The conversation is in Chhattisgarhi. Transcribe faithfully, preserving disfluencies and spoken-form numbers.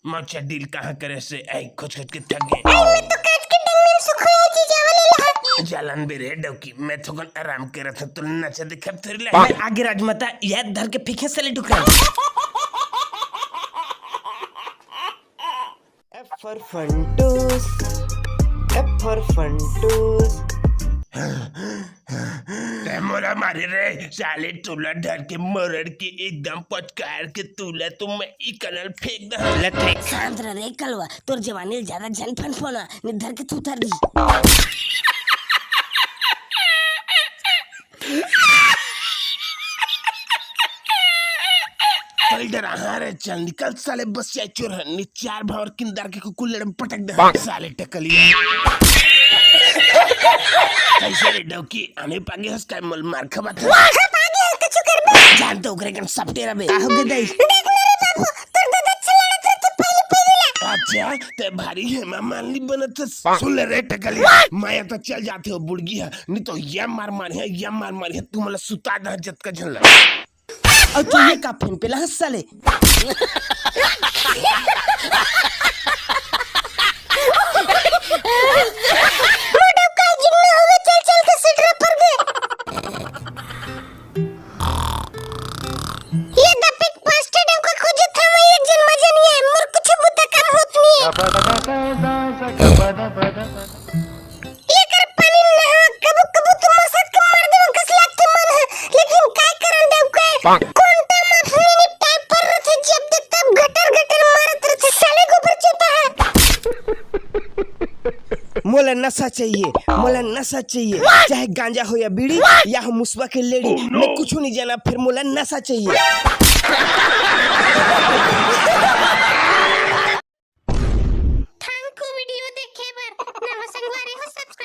मोर चड्डी ल कहाँ करे से? आई, खोज खोज के थक गे। आई, मैं तो काट के डंगन सुखोया जी जावा ले ला। जालन बे रे डौकी, मैं थोकन आराम करत हूँ, तोला नचा दिखब थोड़ी ला। मैं आगे राजमाता याद धर के फेंके साले डुकरा। F for Funtoos, F for Funtoos। ते मोला मारे रे साले, टोला डर के मरड़ के एकदम पचकार के तोला तो मैं ई कनल फेंक दहूं। ले फेंक। शांत रह रे कलवा, तोर जवानी ले ज्यादा झन फनफोना, निधर के तू उतर दी। चल डरा, हाँ रे, चल निकल साले, बस या चोर है, नि चार भावर किंदर के कुकुर लड़म पटक दे, साले टकलिया। कैसे रे डौकी, आने पागे हस काय मोल मार खवात हस? वाह, पागे हस, कछु करबे? जान तो ओकरे कन सपटे रबे। का हो गे दाई? देख ना रे बाबू, तोर ददा अच्छा लड़त रहते पहले पहले ला। अच्छा, ते भारी हेमा मालिनी बनत हस। सुन ले रे टकलिया, मैं तो चल जाते हो बुड़गी है, नहीं तो ये मार मार है, ये मार मार है, तू मला सुता दे जतका झन ला। अउ तू ये का फेंक पेला हस साले? मोटा का जिन्ना होवे, चल चल के सिटरा पर दे। ये दपिक पास्टर डौका खोजत हवं, एक झन मजा नहीं है, मोर कुछ बुता काम होत नहीं है। एकर पानी नहा, कभू कभू तो मसत के मार देवन कस लागथे मन ह, लेकिन काय करन डौका? कोन टाइम में अपने टाइप पर रथे, जब देख तब घटर घटर मारत रथे, साले गोबर चोता है। मोला नशा चाहिए, मोला नशा चाहिए, चाहे गांजा हो या बीड़ी या हो मुसवा के लेड़ी, मैं कुछ नहीं जाना, फिर मोला नशा चाहिए। Thank you video देखे बर। नवा संगवारी हो, subscribe